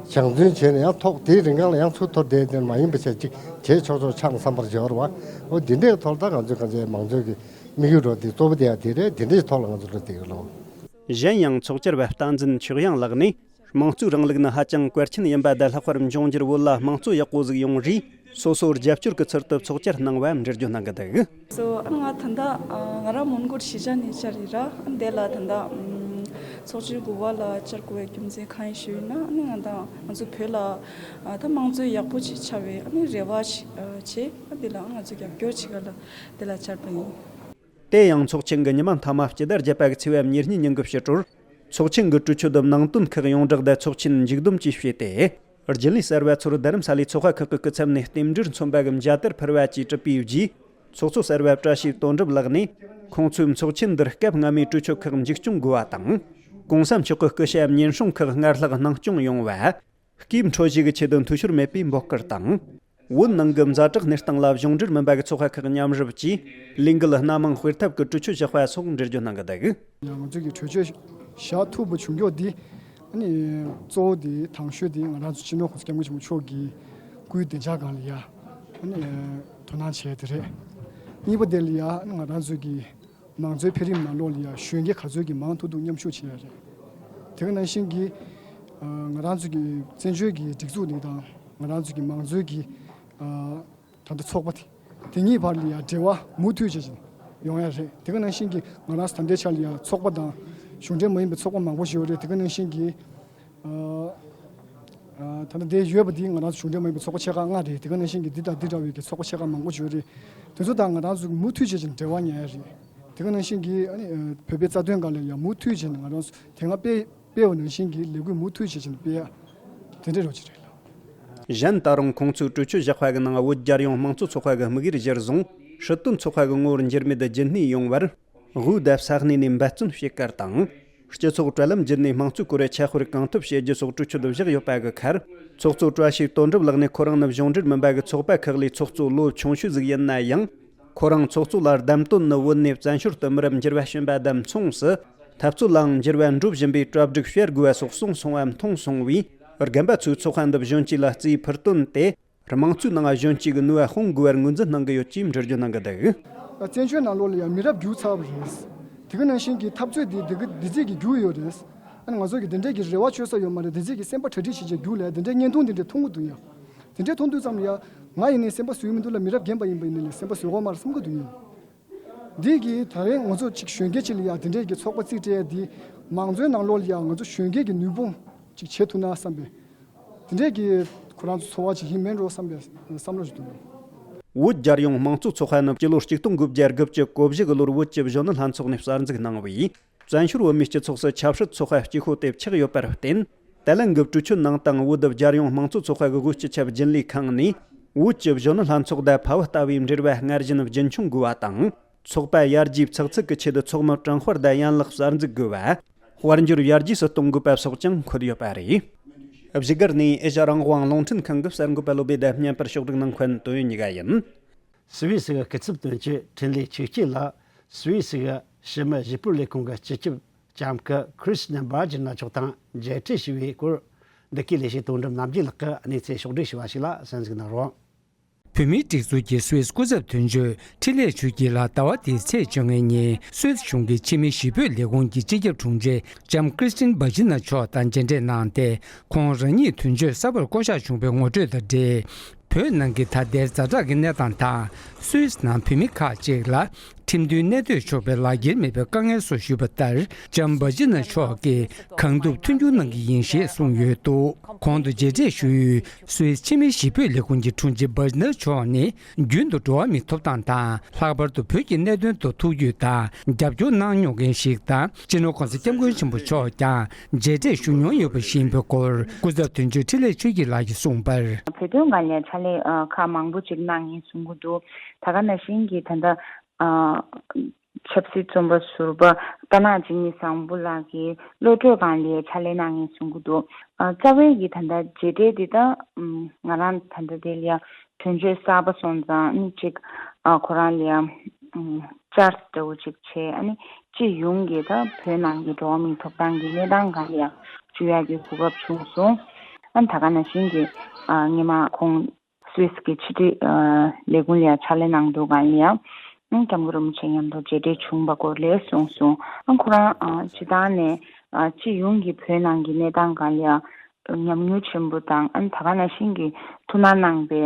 སྦྱང་བརྩོན་བྱས་ནས་ཡང་ཐོག་དེའི་རིང་གང་ལ་ཡང་ཚུར་འཐོར་བསྡད་དེ་མ་ཡིན་པ་བྱས་ཅིག་བྱས་ཆོག་ཆོག་ཆགས་བསམ་པར་བྱེད་པ་རེད་བ། འོ་འདི་འདྲའི་ཐོག་ད་ང་ཚོས་གང་ཅི་མང་གཙོའི་གི་དམིགས་ཡུལ་འགྲོ་དེ་གཙོ་བོ་དེ་ཡང་དེ་རེད། དེ་འདྲའི་ཐོག་ལ་ང་ཚོ་འགྲོ་དེ་ཡོད་ལོ། གཞན་ཡང་ཚོགས་བཅར་བ་བསྟན་འཛིན་ཆོས་དབྱངས་ལགས་ནས། དམངས་གཙོའི་རིང་ལུགས་ནི་ཧ་ཅང་གལ་ཆེན་ཡིན་པ་དང་། ལྷག་པར་འབྱུང་འགྱུར་བོད་ལ་དམངས་གཙོ་ཡག་པོ་ཟིག་ཡོང་རེས་སོ་སོར་རྒྱབ་སྐྱོར་གྱི་ཚུལ་དུ་ཚོགས་བཅར་གནང་བ་འགྲེལ་བརྗོད་གནང་གི་འདུག། སོ་ཨ་ང་ད་ལྟ་ང་རང་མོན་གྷོར་གཞིས་ཆགས་ནས་བཅར་ཡིན་ར། ཨ་འདི་ལ་ད་ལྟ་ཚོགས་ཆེན་དགུ་པ་ལ་བཅར་དགོས་པའི་རྒྱུ་མཚན་གང་ཡིན་ཞུས་ན། ཨ་ནི་ང་དང་ང་ཚོ་བོད་ལ་ད་དམངས་གཙོ་ཡག་པོ་ཅིག་ཆགས་པའི་ཨ་ནི་རེ་བ་ཅིག་བྱས། ཨ་འདི་ལ་ང་ཚོ་རྒྱབ་སྐྱོར་བྱེད་ག་ལ་འདི་ལ་བཅར་བ་ཡིན། དེ་ཡང་ཚོགས་ཆེན་གྱི་ཉི་མ་མཐའ་མ་སྤྱི་ཟླ་བརྒྱད་པ་གི་ཚེས་པ་ཉེར་གཉིས་ཉིན་གྱི་ཕྱི་དྲོར། ཚོགས་ཆེན་གྱི་གྲོས་ཆོད་དང་ནང་དོན་ཁག་ཡོངས་བསྒྲགས་དང་ཚོགས་ཆེན་མཇུག་བསྡོམས་བཅས་བྱས་ཏེ། རྒྱུན་ལས་གསར་བ་ཚོར་རྡ་རམ་ས་ལའི་ཚོགས་པ་ཁག་གི་སྐུ་ཚབ་ནས་རྟེན་འབྲེལ་མཚོན་པ་གི་མཇལ་དར་ཕུལ་བ་བཅས་གྲུབ་པའི་རྗེས། ཚོགས་གཙོ་གསར་བ་བཀྲ་ཤིས་དོན་གྲུབ་ལགས་ནས། ཁོང་ཚོས་ཚོགས་ཆེན་འདིར་སྐབས་སྔ་མའི་གྲོས་ཆོད་ཁག་མཇུག་སྐྱོང་དགོས་པ་དང་། གོང་ས་མཆོག་གི་སྐུ་ཞབས་ཉེན་སྲུང་ཁག་སྔར་ལྷག་སྣང་སྐྱོང་ཡོང་བ། སྐྱེས་འཕྲོ་བཞེས་ཀྱི་ཆེད་དུ་འཐུས་ཤོར་མེད་པའི་འབོད་སྐུལ་དང་། བོད་ནང་གི་ཛ་དྲག་གནས་སྟངས་ལ་གཞུང་འབྲེལ་མིན་པ་གི་ཚོགས་པ་ཁག་མཉམ་རུབ་ཀྱིས་ལས་འགུལ་སྣ་མང་སྤེལ་ཐབས་ཀྱི་གྲོས་ཆོད་བཞག་པ་སོགས་འགྲེལ་བརྗོད་གནང་གི་འདུག། ང་ཚོས་ཀྱི་གྲོས་ཆོད་བཞག་ཐུབ་པ་བྱུང་རྒྱུ་འདི་ ཨ་ནི་གཙོ་བོ་དེ་དང་ཤོས་དེ་ང་རང་ཚོ་སྤྱི་ནོར་༸གོང་ས་༸སྐྱབས་མགོན་ཆེན་པོ་མཆོག་གི་སྐུའི་བདེ་འཇགས་སྒང་ལ་ཡ་ཨ་ནི་དོ་སྣང་བྱས་དེ་རེད། གཉིས་པ་དེ་ལ་ཡ་ཨ་ནི་ང་རང་ཚོ་གི་མང་གཙོའི་འཕེལ་རིམ་ནང་ལོགས་ལ་ཡ་གཞོན་སྐྱེས་ག་ཚོད་ཀྱི་མང་ཐུབ་ཐུབ་མཉམ་ཞུགས་བྱེད་ཡ་རེད། དེ་ག་ནང་བཞིན་གྱི་ང་རང་ཚོ་གི་བཙན་བྱོལ་གྱི་སྒྲིག་འཛུགས་འདི་དང་ང་རང་ཚོ་གི་མང་གཙོའི་གི་ད་ལྟ་ཚོགས་པ་དེ་དེ་གཉིས་བར་ལ་ཡང་འབྲེལ་བ་མུ་མཐུད་བྱེད་ཅིང་ཡོང་ཡ་རེད། དེ་ག་ནང་བཞིན་གྱི་ང་རང་ཚོ་ད་ལྟའི་ཆ་ལ་ཡང་ཚོགས་པ་དང་གཞུང་འབྲེལ་མ་ཡིན་པའི་ཚོགས་པ་མང་པོ་ཞིག་ཡོད་རེད། དེ་ག་ནང་བཞིན་གྱི་ད་ལྟ་འདིར་ཡོད་པ་འདི་ང་རང་ཚོ་གཞུང་འབྲེལ་མ་ཡིན་པའི་ཚོགས་པ་ཆེ་ཁག་ལྔ་རེད། དེ་ག་ནང་བཞིན་གྱི་འདི་དང་འདི་འདྲ་བའི་གི་ཚོགས་པ་ཆེ་ཁག་མང་པོ་ཞིག་ཡོད་རེད། དེ་ཚོ་དང་ང་རང་ཚོ་མུ་མཐུད་བྱེད་ཅིང་འབྲེལ་བ་ཉར་ཡ་རེད། དེ་ག་ནང་བཞིན་གྱི་ཨ་ནི་བོད་པའི་རྩ་དོན་སྒང་ལ་ཡང་མུ་མཐུད་བྱས་ནས་ང་རང་ཚོ་དེ་སྔ་སྤེལ་སྤེལ་བ་ནང་བཞིན་གྱི་ལས་འགུལ་མུ་མཐུད་བྱེད་བཞིན་སྤེལ་ཡ་དེ་འདྲ་རོགས་ཅིག་རེད་ལགས། གཞན་ད་རུང་ཁོང་ཚོས་གྲོས་ཆོད་བཞག་པ་གི་ནང་བོད་རྒྱལ་ཡོངས་དམངས་གཙོ་ཚོགས་པ་གི་དམིགས་ཡུལ་གཞིར་བཟུང་སྲིད་དོན་ཚོགས་པ་གི་ངོ་བོར་འགྱུར་མེད་རྒྱུན་གནས་ཡོང་བར་དབུས་དང་ས་གནས་ནས་འབད་བརྩོན་བྱེད་གར་དང་། སྤྱི་ཚོགས་དྲ་ལམ་བརྒྱུད་ནས་དམངས་གཙོའི་སྐོར་འཆད་ཁོར་གང་ཐུབ་བྱེད་རྒྱུ་སོགས་གྲོས་ཆོད་བཞག་ཡོད་པ་གི་ཁར། ཚོགས་གཙོ་བཀྲ་ཤིས་དོན་གྲུབ་ལགས་ནས་ཁོ་རང་ནི་གཞུང་འབྲེལ་མིན་པ་གི་ཚོགས་པ་ཁག་ལས་ཚོགས་གཙོ་ལོ་ཆུང་ཤོས་ཟིག་ཡིན་ན་ཡང་། ཁོ་རང་ཚོགས་གཙོ་ལ་བདམས་ཐོན་ནི་བོད་ནས་བཙན་བྱོལ་དུ་མི་རབས་འགྱུར་བ་ཕྱིན་པ་དང་མཚུངས་སུ། འཐབ་རྩོད་ལའང་འགྱུར་བ་འགྲོ་བཞིན་པའི་གྲ་སྒྲིག་བྱེད་དགོས་པ་སོགས་གསུངས་སོང་བ་མཐོང་སོང་བས། རྒན་པ་ཚོས་ཚོགས་པ་འདི་གཞོན་སྐྱེས་ལ་རྩིས་ཕུལ་དོན་དེ། དམངས་གཙོའི་ནང་གཞོན་སྐྱེས་ཀྱི་ནུས་པ་སྤུངས་དགོས་པར་ངོས་འཛིན་གནང་གི་ཡོད་ཅེས་འགྲེལ་བརྗོད་གནང་གི་འདུག། བཙན་བྱོལ་ནང་ལོགས་ལ་ཡང་མི་རབས་འགྱུར་ཚར་བ་རེད། དེ་ག་ནང་བཞིན་གྱི་འཐབ་རྩོད་འདི་འདི་ག་འདི་ཚིག་གི་འགྱུར་ཡོད་རེད། ཨ་ནི་ང་ཚོ་གི་དེ་འདྲས་ཀྱི་རེ་བ་བཅོལ་ས་ཡོད་མ་རེད། དེ་ཚིག་གི་སེམས་པ་གྲ་སྒྲིག་བྱེད་ཆེད་རྒྱུགས་ལས་དེ་འདྲས་བརྙན་ཐུང་དེ་འདྲས་མཐོང་གི་འདུག་ཡ། དེ་འདྲས་མཐོང་དུས་ཙམ་ལ་ཡ། ང་ཡིན་ནའི་སེམས་པ་བཟོས་མི་འདུག་ལ་མི་རབས་རྒན་པ་ཡིན་པ་ཡིན་ནའི་སེམས་པ་བཟོས་དགོས་མ་རེད་བསམ་གི་འདུག་ཡིན། འདི་གིས་ད་རེས་ང་ཚོ་གཅིག་གཞོན་སྐྱེས་ཅིག་ལ་ཡ་དེ་འདྲས་ཀྱི་ཚོགས་པ་རྩིས་སྤྲད་ཡ་འདི་མང་གཙོའི་ནང་ལོགས་ལ་ཡ་ང་ཚོ་གཞོན་སྐྱེས་ཀྱི་ནུས་ཕུང་ཅིག་བྱེད་ཐུབ་ན་བསམ་པའི་དེ་འདྲས་ཀྱི་ཁོ་རང་ཚོ་ཚོར་བ་ཅིག་ཡིན་མིན་འགྲོ་བསམ་པའི་བསམ་བློ་ཞིག་འདུག། བོད་རྒྱལ་ཡོངས་དམངས་གཙོ་ཚོགས་པ་ནི་སྤྱི་ལོ་གཅིག་སྟོང་དགུ་བརྒྱ་དགུ་བཅུ་གོ་བཞི་གི་ལོར་བོད་ཀྱི་གཞོན་ནུ་ལྷན་ཚོགས་ནས་གསར་འཛུགས་གནང་བས། བཙན་བྱོལ་བོད་མིའི་སྤྱི་ཚོགས་སུ་ཆབ་སྲིད་ཚོགས་པ་གཅིག་པོ་དེ་ཆགས་ཡོད་པར་བརྟེན། ད་ལན་གྱི་གྲོས་ཆོད་ནང་དང་བོད་རྒྱལ་ཡོངས་དམངས་གཙོ་ཚོགས་པ་གི་དབུས་སྤྱི་ཁྱབ་རྒྱུན་ལས་ཁང་ནས། བོད་ཀྱི་གཞོན་ནུ་ལྷན་ཚོགས་དང་འཕ་བོ་ལྟ་བུའི་འབྲེལ་བ་སྔར་བཞིན་རྒྱུན་འཁྱོངས་དགོས་པ་དང་། ཚོགས་པ་ཡར་རྒྱས་ཕྱག་ཚོད་ཀྱི་ཆེད་དུ་ཚོགས་མི་ཀྲང་ཧྭར་དང་ཡན་ལག་གསར་འཛུགས་དགོས་པ། དཔལ་འབྱོར་ཡར་རྒྱས་སུ་གཏོང་དགོས་པ་སོགས་ཀྱང་འཁོད་ཡོད་པ་རེད། བཞུགས་སྒར་ནས་ཨེ་ཤ་རང་དབང་རླུང་འཕྲིན་ཁང་གི་གསར་འགོད་པ་བློ་བྷེ་དང་བརྙན་པར་ཕྱོགས་སྒྲིག་གནང་མཁན་དོན་ཡོད་ཉི་ག་ཡིན། སུད་སི་གི་སྐུ་ཚབ་དོན་གཅོད་འཕྲིན་ལས་ཆོས་སྐྱིད་ལགས་སུད་སི་གི་ཕྱི་མི་གཞིས་སྤོར་ལས་ཁུངས་ཀྱི་སྤྱི་ཁྱབ་ལྕམ་སྐུ་ཁྲིས་ནེ་བྷར་ཇི་ན་མཆོག་དང་མཇལ་འཕྲད་ཞུས་པའི་སྐོར། འདི་གའི་ལས་བྱེད་དོན་གྲུབ་རྣམ་རྒྱལ་ལགས་ཀྱིས་གནས་ཚུལ་ཕྱོགས་བསྒྲིགས་ཞུས་པ་ཞིག་ལ་གསན་གཟིགས་གནང་རོགས། བོད་མིའི་སྒྲིག་འཛུགས་ཀྱི་སུད་སི་སྐུ་ཚབ་དོན་གཅོད་འཕྲིན་ལས་ཆོས་སྐྱིད་ལགས་ཟླ་བ་འདིའི་ཚེས་བཅོ་ལྔ་ཉིན་སུད་སི་གཞུང་གི་ཕྱི་མི་གཞིས་སྤོར་ལས་ཁུངས་ཀྱི་སྤྱི་ཁྱབ་དྲུང་ཆེ་ལྕམ་ཀྲིས་ཏིན་བྷ་ཇི་ན་མཆོག་དང་མཇལ་འཕྲད་གནང་སྟེ། ཁོང་རང་ཉིད་དོན་གཅོད་གསར་པར་བསྐོ་གཞག་བྱུང་བའི་ངོ་སྤྲོད་དང་འབྲེལ། བོད་ནང་གི་ད་ལྟའི་ཛ་དྲག་གི་གནས་སྟངས་དང་། སུད་སི་ནང་བོད་མི་ཁག་ཅིག་ལ་ཁྲིམས་མཐུན་གནས་སྡོད་ཆོག་པའི་ལག་འཁྱེར་མེད་པའི་དཀའ་ངལ་སོགས་ཞུས་པ་ལྟར། ལྕམ་བྷ་ཇི་ན་མཆོག་གིས་གང་ཐུབ་མཐུན་འགྱུར་གནང་གི་ཡིན་ཞེས་གསུངས་ཡོད་འདུག། གོང་དུ་མཇལ་འཕྲད་ཞུ་ཡུལ་སུད་སི་ཕྱི་མི་གཞིས་སྤོར་ལས་ཁུངས་ཀྱི་དྲུང་ཆེ་བྷ་ཇི་ན་མཆོག་ནི། རྒྱུན་དུ་འགྲོ་བ་མིའི་ཐོབ་ཐང་དང་། ལྷག་པར་དུ་བོད་ཀྱི་གནད་དོན་ཐོག་ཐུགས་རྒྱུས་དང་རྒྱབ་སྐྱོར་གནང་མྱོང་མཁན་ཞིག་དང་། སྤྱི་ནོར་༸གོང་ས་༸སྐྱབས་མགོན་ཆེན་པོ་མཆོག་ཀྱང་མཇལ་འཕྲད་ཞུ་མྱོང་ཡོད་པ་ཞིག་ཡིན་པའི་སྐོར། སྐུ་ཚབ་དོན་གཅོད་འཕྲིན་ལས་ཆོས་སྐྱིད་ལགས་ཀྱིས་གསུངས་པར། བོད་དོན་སྒང་ལ་ཕྱག་ལས་ཁག་མང་པོ་ཅིག་གནང་ཡིན་གསུང་གི་འདུག། ད་ག་ནང་བཞིན་གྱི་ད་ལྟ་ཆབ་སྲིད་བཙོན་པ་ཟུར་པ་རྟ་ནག་འཇིགས་མེད་བཟང་པོ་ལགས་ཀྱི་གློད་གྲོལ་སྒང་ལ་ཕྱག་ལས་གནང་ཡིན་གསུང་གི་འདུག། རྩ་བའི་གི་ད་ལྟ་མཇལ་འཕྲད་འདི་ད་ང་རང་ད་ལྟ་དེ་ལ་ཡ་དོན་གཅོད་གསར་པ་སོང་ཙང་ནི་ཅིག་ཁོ་རང་ལ་ཡ་བཅར་འདྲ་བོ་ཅིག་བྱས། ཨ་ནི་སྤྱི་ཡོངས་ཀྱི་ད་བོད་ནང་གི་འགྲོ་བ་མིའི་ཐོབ་ཐང་གི་གནས་སྟངས་སྒང་ལ་ཡ་ཞུ་ཡག་གི་གོ་སྐབས་བྱུང་སོང་། ཨ་ནི་ད་ག་ནང་བཞིན་གྱི་སྔོན་མ་ཁོང་སུད་སི་གི་ཕྱི་དྲིལ་ལས་ཁུངས་ལ་ཡང་ཕྱག་ལས་གནང་དུས་སྒང་ལ་ཡང་སྐྱབས་མགོན་རིན་པོ་ཆེ་མཉམ་དུ་མཇལ་འཕྲད་བྱུང་བ་སྐོར་ལ་གསུངས་སོང་། ཁོ་རང་སྤྱིར་བཏང་ནས་སྤྱི་ཡོངས་ཀྱི་བོད་ནང་གི་གནས་སྟངས་སྒང་ལ་ཡང་ཉམས་མྱོང་ཆེན་པོ་དང་། ཨ་ནི་ད་ག་ནང་བཞིན་གྱི་ཐུགས་སྣང་གནང་བའི་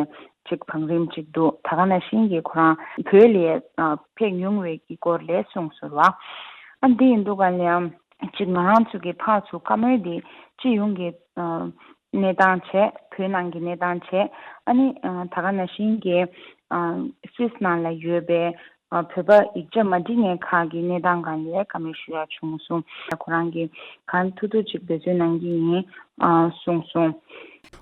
ཅིག་བང་རིམ་ཅིག་འདུག། ད་ག་ནང་བཞིན་གྱི་ཁོ་རང་བོད་ལ་ཕེབས་མྱོང་བའི་གི་སྐོར་ལ་གསུངས་སོང་བ། ཨ་འདི་ཡིན་དུས་སྒང་ལ་ཡང་ཅིག་ང་རང་ཚོ་གི་ཕར་ཚུར་བཀའ་མོལ་འདི་སྤྱི་ཡོངས་ཀྱི་གནས་སྟངས་བྱས། བོད་ནང་གི་གནས་སྟངས་བྱས། ཨ་ནི་ད་ག་ནང་བཞིན་གྱི་སུད་སི་ནང་ལ་ཡོད་པའི་བོད་པ་ཡིག་ཆ་མ་འགྲིག་མཁན་ཁག་གི་གནས་སྟངས་སྒང་ལ་བཀའ་མོལ་ཞུ་ཡག་བྱུང་སོང་། ཁོ་རང་གིས་གང་ཐུབ་ཐུབ་ཅིག་འབད་བརྩོན་གནང་གི་ཡིན་གསུངས་སོང་།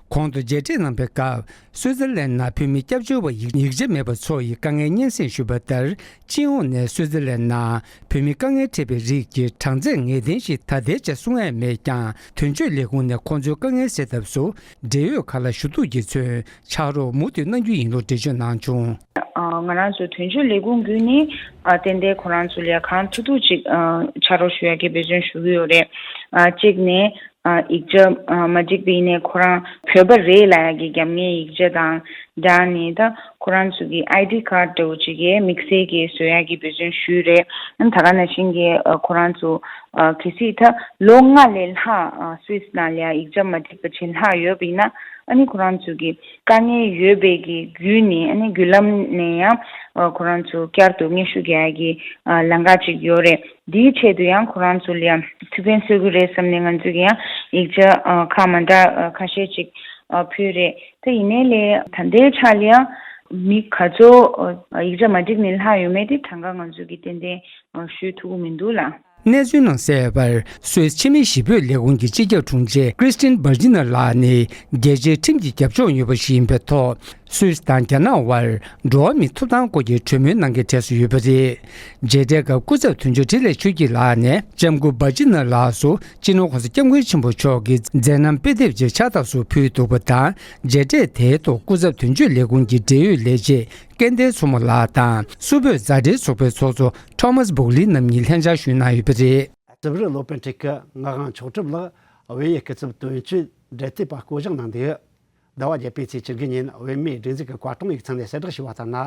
གོང་དུ་མཇལ་འཕྲད་གནང་པའི་སྐབས། སུའི་ཙེར་ལན་ནང་བོད་མི་སྐྱབས་བཅོལ་བ་ཡིག་ཡིག་ཆ་མེད་པ་ཚོ་ཡི་དཀའ་ངལ་སྙན་སེང་ཞུས་པ་ལྟར། སྤྱི་ཡོངས་ནས་སུའི་ཙེར་ལན་ནང་བོད་མི་དཀའ་ངལ་འཕྲད་པའི་རིགས་ཀྱི་གྲངས་ཚད་ངེས་གཏན་ཞིག་ད་ལྟའི་ཆར་གསུང་ཡ་མེད་ཀྱང་། དོན་གཅོད་ལས་ཁུངས་ནས་ཁོང་ཚོའི་དཀའ་ངལ་སེལ་ཐབས་སུ་འབྲེལ་ཡོད་ཁག་ལ་ཞུ་གཏུག་གིས་མཚོན་ཕྱག་རོགས་མུ་མཐུད་གནང་རྒྱུ་ཡིན་ལུགས་འགྲེལ་བརྗོད་གནང་བྱུང་། ང་རང་ཚོ་དོན་གཅོད་ལས་ཁུངས་བརྒྱུད་ནས་ཏན་ཏན་ཁོ་རང་ཚོ་ལ་གང་ཐུབ་ཐུབ་ཅིག་ཕྱག་རོགས་ཞུ་ཡ་གི་འབད་བརྩོན་ཞུ་གི་ཡོད་རེད། གཅིག་ནས། ཡིག་ཆ་མ་འགྲིག་པ་ཡིན་ནའི་ཁོ་རང་བོད་པ་རེད་ལབ་ཡག་གི་རྒྱབ་ངའི་ཡིག་ཆ་དང་སྦྲགས་ནས། ད་ཁོ་རང་ཚོ་གི་ཨའི་ཌི་ཁཌ་འདྲ་བོ་ཅིག་གི་དམིགས་བསལ་གྱི་བཟོ་ཡག་གི་འབད་བརྩོན་ཞུས་རེད། ཨ་ནི་ད་ག་ནང་བཞིན་གྱི་ཁོ་རང་ཚོ་གལ་སྲིད་ད་ལོ་ལྔ་ལས་ལྷག་སུད་སི་ནང་ལ་ཡིག་ཆ་མ་འགྲིག་པ་བྱས་ལྷག་ཡོད་པ་ཡིན་ན། ཨ་ནི་ཁོ་རང་ཚོ་གི་དཀའ་ངལ་ཡོད་པའི་གི་བརྒྱུད་ནས། ཨ་ནི་བརྒྱུད་ལམ་ནས་ཡང་ཁོ་རང་ཚོ་བསྐྱར་དུ་སྙན་ཞུ་རྒྱག་ཡག་གི་ལམ་ཁ་ཅིག་ཡོད་རེད། འདིའི་ཆེད་དུ་ཡང་ཁོ་རང་ཚོ་ལ་ཡང་ཐུགས་ཕན་གསོས་ཀྱི་རེད་བསམ་ནས། ང་ཚོས་ཀྱི་ཡང་ཡིག་ཆ་ཁག་མ་འདྲ་ཁ་ཤས་ཅིག་ཕུལ་རེད། ད་ཡིན་ནའི་ལས་ད་ལྟའི་ཆ་ལ་ཡང་མི་ག་ཚོད་ཡིག་ཆ་མ་འགྲིག་ནས་ལྷག་ཡོད་མེད་དེ་གྲངས་ཀ་ང་ཚོས་ཀྱི་ཏན་ཏན་ཞུ་ཐུབ་ཀྱི་མི་འདུག་ལ། གནས་ཚུལ་ནང་གསལ་བར། སུད་སི་ཕྱི་མི་ཞི་གྲོས་ལས་ཁུངས་ཀྱི་སྤྱི་ཁྱབ་དྲུང་ཆེ་Christine Burgener ལགས་ནི་རྒྱལ་སྤྱིའི་ཁྲིམས་ཀྱི་རྒྱབ་ལྗོངས་ཡོད་པ་ཞིག་ཡིན་པའི་ཐོག་སུད་སི་དང་རྒྱ་ནག་དབར་འགྲོ་བ་མིའི་ཐོབ་ཐང་སྐོར་གྱི་གྲོས་མོལ་གནང་མཁན་གྲས་སུ་ཡོད་པ་རེད། མཇལ་འཕྲད་སྐབས་སྐུ་ཚབ་དོན་གཅོད་འཕྲིན་ལས་ཆོས་སྐྱིད་ལགས་ནས་ལྕམ་སྐུ་Burgener ལགས་སུ་སྤྱི་ནོར་༸གོང་ས་༸སྐྱབས་མགོན་ཆེན་པོ་མཆོག་གི་མཛད་རྣམ་དཔེ་དེབ་ཅིག་ཕྱག་རྟགས་སུ་ཕུལ་འདུག་པ་དང་། མཇལ་འཕྲད་དེའི་ཐོག་སྐུ་ཚབ་དོན་གཅོད་ལས་ཁུངས་ཀྱི་འབྲེལ་ཡོད་ལས་བྱེད་སྐལ་ལྡན་མཚོ་མོ་ལགས་དང་། སུད་བོད་མཛའ་འབྲེལ་ཚོགས་པའི་ཚོགས་གཙོ་Thomas Bourglie རྣམ་གཉིས་ལྷན་བཅར་ཞུས་གནང་ཡོད་པ་རེད། རྩིབས་རིགས་སློབ་དཔོན་བཀྲས་སྐུ་ངག་དབང་མཆོག་གྲུབ་ལགས་བོད་ཡིག་སྐུ་ཚབ་དོན་གཅོད་འབྲེལ་མཐུད་པ་བསྐོ་གཞག་གནང་འདུག་ཟླ་བ་བརྒྱད་པའི་ཚེས་བཅུ་དགུ་ཉིན་བོད་མིའི་སྒྲིག་འཛུགས་ཀྱི་བཀའ་དྲུང་ཡིག་ཚང་ནས་གསལ་བསྒྲགས་ཞུས་པ་ལྟར་ན།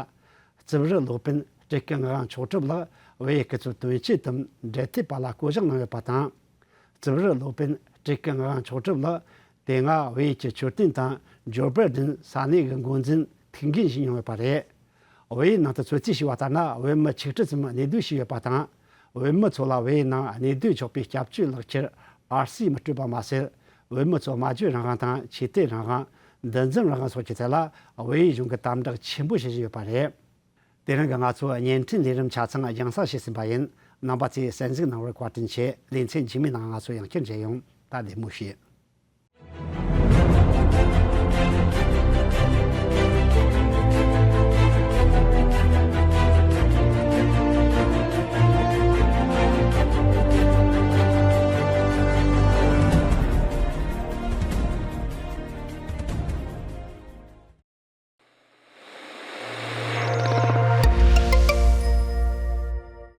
རྩིབས་རིགས་སློབ་དཔོན་བཀྲས་སྐུ་ངག་དབང་མཆོག་གྲུབ་ལགས་བོད་ཡིག་སྐུ་ཚབ་དོན་གཅོད་དམ་འབྲེལ་མཐུད་པ་ལ་བསྐོ་གཞག་གནང་ཡོད་པ་དང་། རྩིབས་རིགས་སློབ་དཔོན་བཀྲས་སྐུ་ངག་དབང་མཆོག་གྲུབ་ལགས་དེ་སྔ་བོད་ཡིག་གི་མཆོད་རྟེན་དང་ཇོ་བྷའི་ཌེན་ས་གནས་ཀྱི་འགོ་འཛིན་ཐུགས་འགན་བཞེས་མྱོང་ཡོད་པ་རེད། བོད་ཡིག་ནང་དུ་ཚོད་རྩིས་བྱས་པ་ལྟར་ན། བོད་མི་ཆིག་ཁྲི་ཙམ་གནས་སྡོད་བྱས་ཡོད་པ་དང་། བོད་མི་ཚོ་ལ་བོད་ཡིག་ནང་གནས་སྡོད་ཆོག་པའི་སྐྱབས་བཅོལ་ལག་ཁྱེར་ཨར་སི་མི་སྤྲོད་པ་མ་ཟད། བོད་མི་ཚོ་སྨྲ་བརྗོད་རང་དབང་དང་ཆོས་དད་རང་དབང་། འདུ་འཛོམས་རང་དབང་སོགས་ཀྱི་ཐད་ལ་བོད་ཡིག་གཞུང་གིས་དམ་དྲག་ཆེན་པོ་བྱེད་བཞིན་ཡོད་པ་རེད། དེ་རིང་གི་ང་ཚོའི་བརྙན་འཕྲིན་ལས་རིམ་ཆ་ཚང་རྒྱང་སྲིང་བྱས་ཟིན་པ་ཡིན། རྣམ་པ་ཚོས་གསན་གཟིགས་གནང་བར་བཀའ་དྲིན་ཆེ། ལེ་ཚན་རྗེས་མའི་ནང་ང་ཚོ་ཡང་བསྐྱར་མཇལ་ཡོང་། ད་བདེ་མོ་བྱོས།